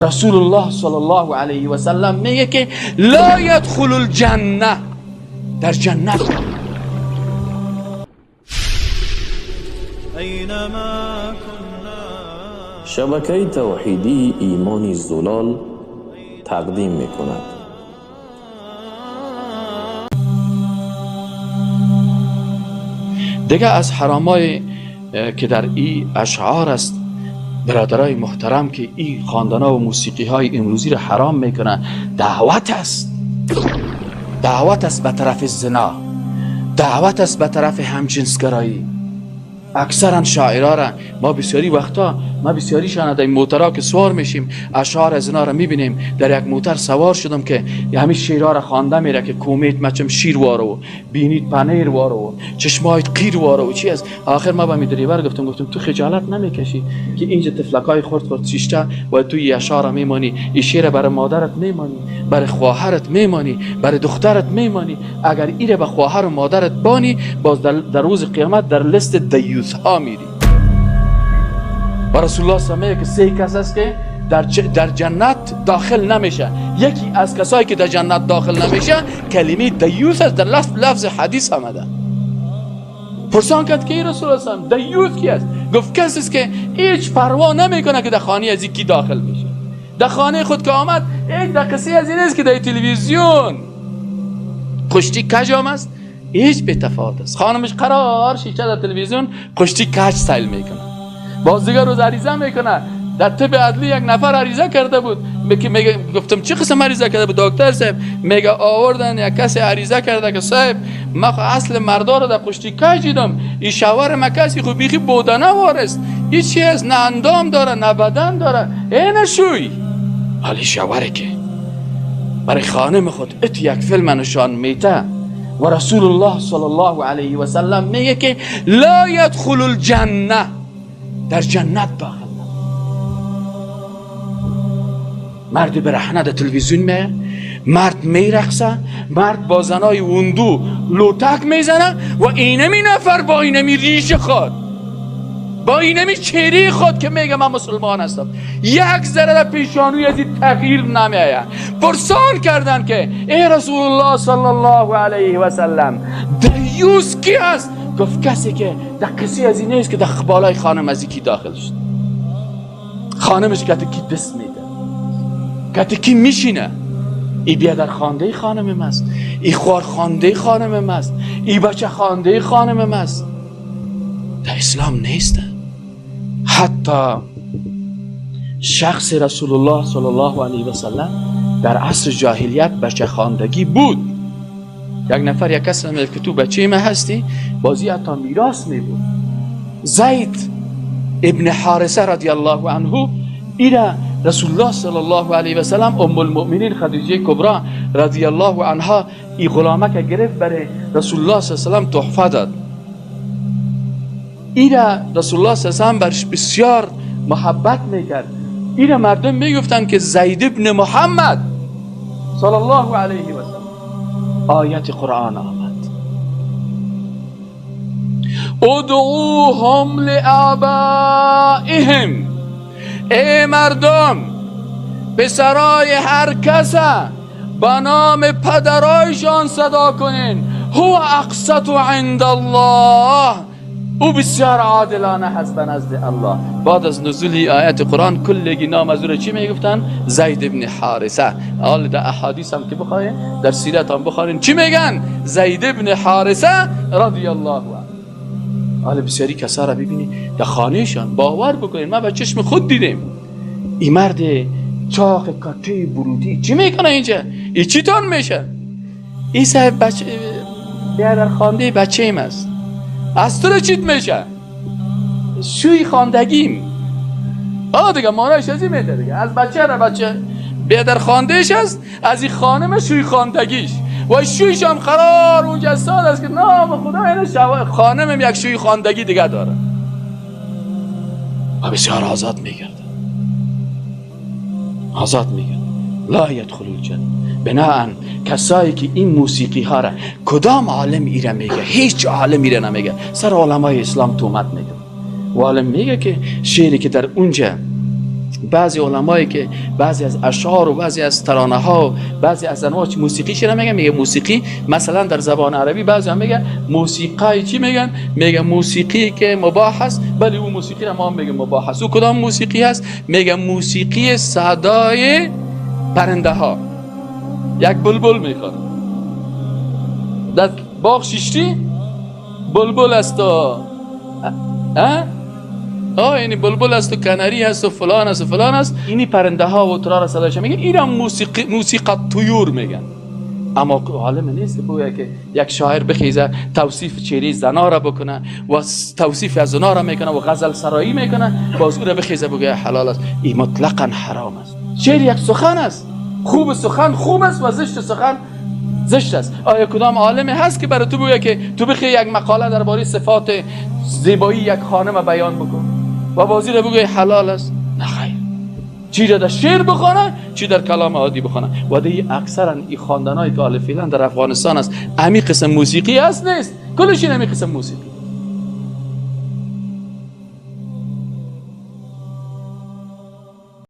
رسول الله صلی الله علیه و سلم میگه که لا یدخل الجنه، در جنت. شبکه توحیدی ایمان زلال تقدیم میکند. دیگه از حرامای که در این اشعار است برادرای محترم که این خواندن‌ها و موسیقی های امروزی را حرام میکنه، دعوت است. دعوت است به طرف زنا، دعوت است به طرف همجنسگرایی. اکثرا شاعرها را ما بسیاری وقتا ما بسیاری شان در موترها که سوار میشیم اشعار از اینا را میبینیم. در یک موتر سوار شدم که همین شعرها را خوانده میره که کومیت مچم شیر وارو، بینید پنیر وارو، چشمایت قیر وارو، چی است. آخر ما به می دریور گفتم تو خجالت نمیکشی که اینجا طفلکای خرد خرد شیشته و تو این اشعار میمانی، این شعر برای مادرت میمانی، برای خواهرت میمانی، برای دخترت میمانی. اگر ایره به خواهر و مادرت بانی باز در روز قیامت در لست دیوث ها میری. و رسول الله صلی که سه کس است که در جنت داخل نمیشه. یکی از کسایی که در جنت داخل نمیشه کلمه دیوث است، در لفظ حدیث آمده. پرسان کرد که رسول الله صلی دیوث کی است؟ گفت کسی است که هیچ پروا نمیکنه که در خانه از کی داخل میشه. در خانه خود که آمد هیچ دقیقه از این نیست که در تلویزیون کشتی کجام است، هیچ به تفاوت است. خانمش قرار شیشه در تلویزیون کشتی کج سایل میکنه، باز دیگر روز عریضه میکنه. در طب عدلی یک نفر عریضه کرده بود، میگه گفتم چه قسم عریضه کرده بود دکتر صاحب؟ میگه آوردن یک کسی عریضه کرده که صاحب ما اصل مردا رو در کشتی کج دیدم، این شوهر ما کسی خو بیخی بودنه وارست، هیچ چی است، نه اندام داره نه بدن داره، این شوی. حالی شوهره که برای خانم خود ات یک فیلم نشان میته و رسول الله صلی الله علیه و سلم میگه که لا یدخل الجنه، در جنت داخل. مرد برهنه در تلویزیون میه، مرد میرقصه، مرد با زنای وندو لوتک میزنه و اینمی نفر با اینمی ریش خود، با اینمی چهره خود که میگه من مسلمان هستم، یک ذره در پیشانوی از این تغییر نمیآید. پرسان کردن که ای رسول الله صلی الله علیه و سلم دیوث کی است؟ گفت کسی که در کسی از این نیست که در بالای خانم از کی داخل شد. خانمش که کی دست میده، که کی میشینه، ای بیادر خوانده خانم است، ای خوار خوانده خانم است، ای بچه خوانده خانم است. در اسلام نیست. حتی شخص رسول الله صلی الله علیه و سلم در عصر جاهلیت بچه خواندگی بود. یک نفر یک کس نمیگه که تو بچه ما هستی، بازی حتی میراث می بود. زید ابن حارثه رضی الله عنه ایره رسول الله صلی الله علیه و سلم ام المؤمنین خدیجه کبرا رضی الله عنها ای غلامه که گرفت برای رسول الله صلی الله علیه و سلم تحفه داد. ایره رسول الله صلی الله علیه و سلم برش بسیار محبت میکرد. ایره مردم میگفتن که زید ابن محمد صلی الله علیه و سلم. آیت قرآن آمد، ادعوهم لآبائهم، ای مردم پسرای هر کس به نام پدرایشان صدا کنین، هو اقسط عند الله، او بسیار عادلانه هست به نزد الله. بعد از نزول آیت قرآن کلگی نام از او را چی میگفتن؟ زید ابن حارثه. حال در احادیث هم که بخواین در سیرت هم بخوانین چی میگن؟ زید ابن حارثه رضی الله عنه. حال بسیاری کسا را ببینی در خانهشان، باور بکنین ما به چشم خود دیدیم این مرد چاق کتی برودی چی میکنه اینجا؟ ای چی تان میشه؟ این صاحب بچه بیادر خوانده بچه ایم است، از تو رو چیت میشه؟ شوی خواندگیم. آه دیگه مانایش از این میده دیگه، از بچه را بچه بیادر خواندهش است، از این خانم شوی خواندگیش و شویش هم قرار اونجا ساد است که نام خدا اینه خانمم یک شوی خواندگی دیگه داره و بسیار آزاد میگرده، آزاد میگرده. لا یدخل الجنه. بناهن کسایی که این موسیقی ها را کدام عالم ایره میگه؟ هیچ عالم ایره نمیگه. سر علمای اسلام تهمت میگه و عالم میگه که شعری که در اونجا بعضی علمایی که بعضی از اشعار و بعضی از ترانه ها و بعضی از انواع موسیقی چی میگن؟ میگه موسیقی مثلا در زبان عربی بعضی هم میگن موسیقی چی میگن؟ میگه موسیقی که مباح است، ولی اون موسیقی را ما میگه مباح است. او کدام موسیقی است؟ میگه موسیقی صدای پرنده ها. یک بلبل میخواد در باغ شیشتی بلبل است و یعنی بلبل است و کنری است و فلان است و فلان است، اینی پرنده ها و ترا را صدایش میگن، اینا موسیقی طیور میگن. اما عالم نیست بگه که یک شاعر بخیزه توصیف چهره زنا را بکنه و توصیف از زنا را میکنه و غزل سرایی میکنه، باز او را بخیزه بگه حلال است. این مطلقا حرام است. شعر یک سخن است، خوب سخن خوب است و زشت سخن زشت است. آیا کدام عالمی هست که برای تو بگه که تو بخی یک مقاله درباره صفات زیبایی یک خانم بیان بکن و بازی را بگه حلال است؟ نه خیر. چی را در شعر بخوانه، چی در کلام عادی بخوانه. و دی اکثرا این خواندنایی که حال فعلا در افغانستان است امی قسم موسیقی است نیست، کلش این امی قسم موسیقی.